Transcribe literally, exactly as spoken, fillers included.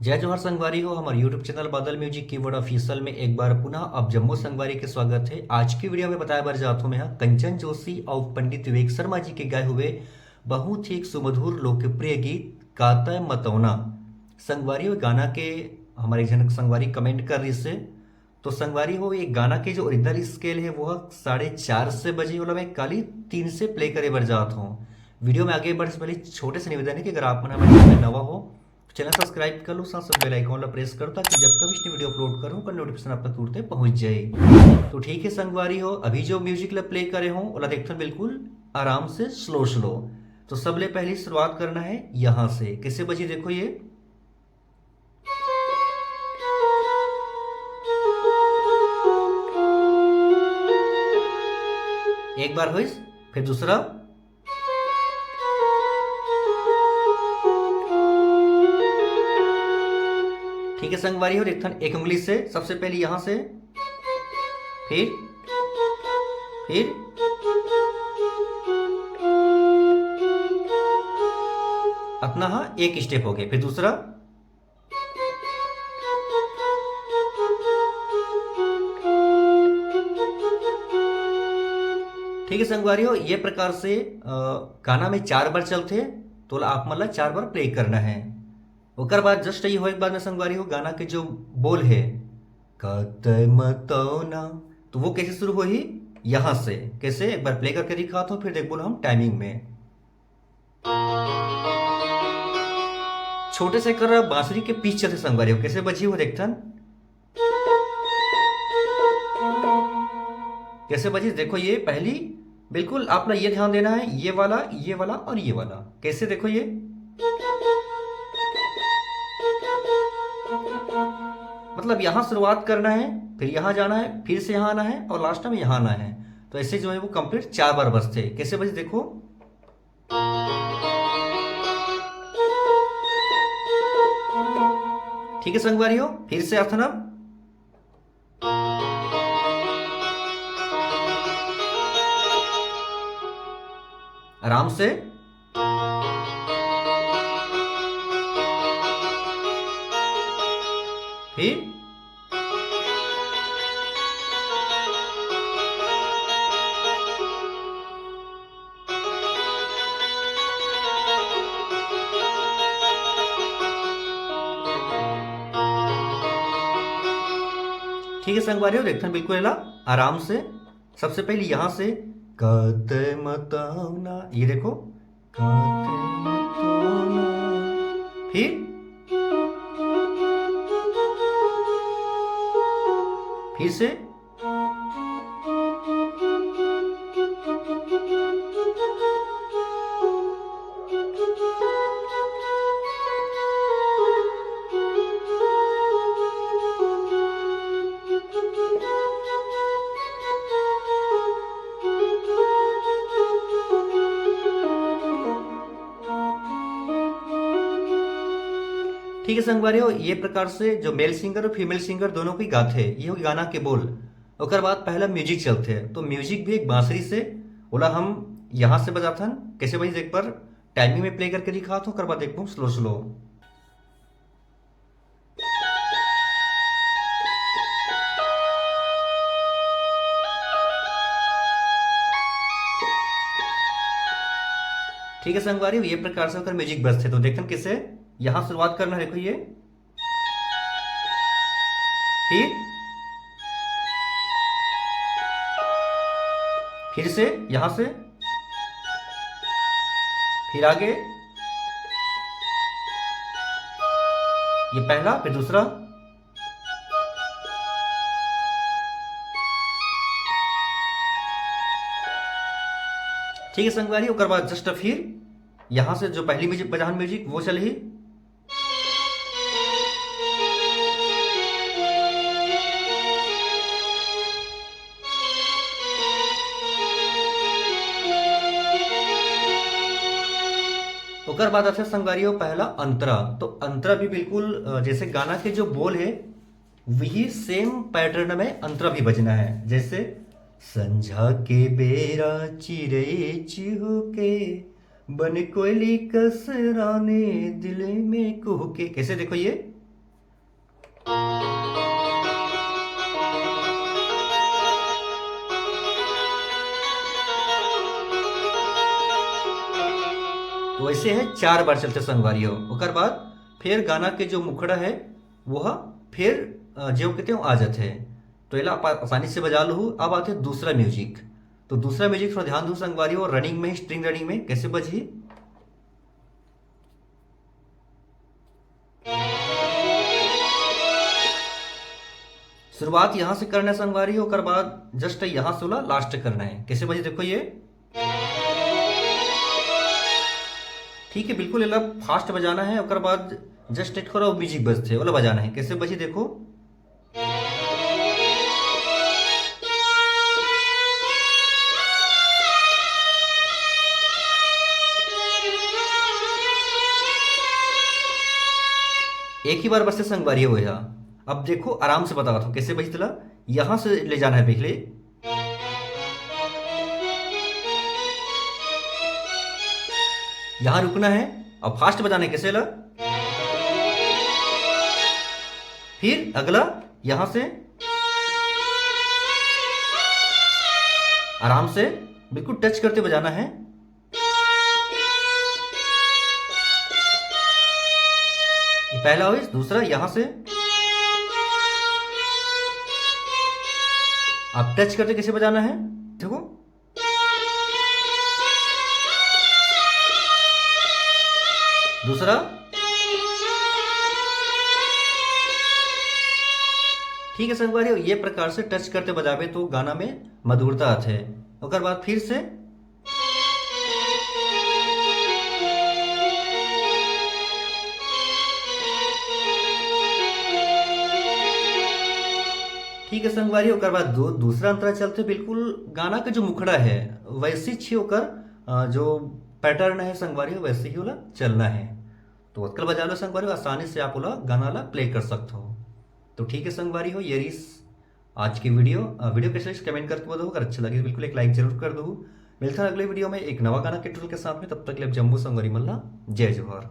जय जोहार संगवारी हो, हमर YouTube चैनल बादल म्यूजिक कीवर्ड ऑफिशियल में एक बार पुनः आप जम्मो संगवारी के स्वागत है। आज की वीडियो में बताए बर जात हूँ मैं हा कंचन जोशी और पंडित विवेक शर्मा जी के गाए हुए बहुत ही एक सुमधुर लोकप्रिय गीत कातय मतौना। संगवारी हो, गाना के हमारे एक झन संगवारी कमेंट कर रही से, तो संगवारी हो, ये गाना के जो ओरिजिनल स्केल है वो ह साढ़े चार से बजे वाला मैं काली तीन से प्ले करे बर जात हूँ। वीडियो में आगे बढ़े से पहले छोटे से निवेदन है कि अगर आप मन हमारे चैनल में नवा हो, चैनल सब्सक्राइब कर लो, साथ साथ बेल आइकन ला प्रेस कर दो, ताकि जब कभी इसने वीडियो अपलोड करूँ, ओकर नोटिफिकेशन आप तक तुरंते पहुंच जाए। तो ठीक है संगवारी हो, अभी जो म्यूजिक ला प्ले करे हो, ओला देखथन बिल्कुल आराम से, स्लो स्लो। तो सबले पहली शुरुआत करना है यहाँ से। कैसे बजी, देखो ये। एक बार होइस, फिर दूसरा। ठीक है संगवारी हो, देखथन एक उंगली से, सबसे पहले यहाँ से, फिर, फिर अपना, हाँ, एक स्टेप हो गया, फिर दूसरा। ठीक है संगवारी हो, ये प्रकार से, अ, गाना में चार बार चलथे, तो आप मन ला चार बार प्ले करना है। ओकर बाद जस्ट ये होए के बाद में संगवारी हो, गाना के जो बोल है, "कतय मतौना", तो वो कैसे शुरू होही? यहाँ से। कैसे? एक बार प्ले करके दिखाता हूँ, फिर देख बोलो हम टाइमिंग में। छोटे से कर बांसुरी के पीछे से संगवारी हो, कैसे बजी वो देखथन। कैसे बजी? देखो ये पहली, बिल्कुल आप लोग ये ध्यान देना है, ये वाला, ये वाला और ये वाला। कैसे? देखो ये, मतलब यहाँ शुरुआत करना है, फिर यहाँ जाना है, फिर से यहाँ आना है और लास्ट में यहाँ आना है। तो ऐसे जो है वो कंप्लीट चार बार बजथे। कैसे बजी? देखो, ठीक है संगवारी हो, फिर से आथन अब। आराम से। फिर ठीक है संगवारी हो, देखथन बिल्कुल एला आराम से। सबसे पहले यहाँ से, "कतय मतौना", ये देखो, "कतय मतौना", फिर, फिर से, ठीक है संगवारी हो, ये प्रकार से जो मेल सिंगर और फीमेल सिंगर दोनों की गाथे, ये हो गाना के बोल। ओकर बाद पहला म्यूजिक चलथे, तो म्यूजिक भी एक बांसुरी से, ओला हम यहाँ से बजाथन। कैसे बजी, एक बार टाइमिंग में प्ले करके दिखात हूँ, ओकर बाद देखबो स्लो स्लो। ठीक है संगवारी, ये प्रकार से ओकर म्यूजिक बजथे। तो देखथन कैसे यहाँ शुरुआत करना है, देखो ये, फिर, फिर से यहाँ से, फिर आगे, ये पहला, फिर दूसरा। ठीक है संगवारी, ओकर बाद जस्ट फिर यहाँ से जो पहली म्यूजिक बजाहन, म्यूजिक वो चलही। ओकर बाद आथे संगवारी हो पहला अंतरा। तो अंतरा भी बिल्कुल, अ, जैसे गाना के जो बोल है, वही सेम पैटर्न में अंतरा भी बजना है। जैसे, "संझा के बेरा चिरई चिहुके, बन कोयली कस रानी दिल में कुहुके।" कैसे, देखो ये, तो ऐसे है, चार बार चलथे संगवारी हो। ओकर बाद फिर गाना के जो मुखड़ा है, वो ह फिर, अ, जो कहते हो, आ जाते हैं। तो एला आप आसानी से बजा लो। अब आते हैं दूसरा म्यूजिक। तो दूसरा म्यूजिक थोड़ा ध्यान दो संगवारी हो, रनिंग में, स्ट्रिंग रनिंग में कैसे बजही। शुरुआत यहाँ से करना है संगवारी, ओकर बाद जस्ट यहाँ से ओला लास्ट करना है। कैसे बजे देखो ये, ठीक है, बिल्कुल एला फास्ट बजाना है, ओकर बाद जस्ट एक करो म्यूजिक बजथे, ओला बजाना है। कैसे बजी देखो, एक ही बार बजथे संगवारी हो यहाँ। अब देखो, आराम से बतावत हो कैसे बजी तेला। यहाँ से ले जाना है पहले, यहाँ रुकना है। अब फास्ट बजाना है कैसे ला, फिर अगला यहाँ से आराम से बिल्कुल टच करते बजाना है। ये पहला हो, दूसरा यहाँ से आप टच करते कैसे बजाना है, देखो। दूसरा, ठीक है संगवारी, ये प्रकार से टच करते बजाबे तो गाना में मधुरता आथे। ओकर बाद फिर से, ठीक है संगवारी, ओकर बाद दू-, दूसरा अंतरा चलथे। बिल्कुल गाना के जो मुखड़ा है वैसे ही ओकर, अ, जो पैटर्न है संगवारी, वैसे ही ओला चलना है। तो ओतकल बजा लो संगवारी, आसानी से आप ओला गाना ला प्ले कर सकते हो। तो ठीक है संगवारी हो, ये रहिस आज की वीडियो। अ, वीडियो कैसे लगिस कमेंट करके बताओ, अगर अच्छा लगे बिल्कुल एक लाइक जरूर कर दो। मिलता है अगले वीडियो में एक नवा गाना के ट्यूटोरियल के साथ में, तब तक के लिए आप जम्मो संगवारी मन ला जय जोहार।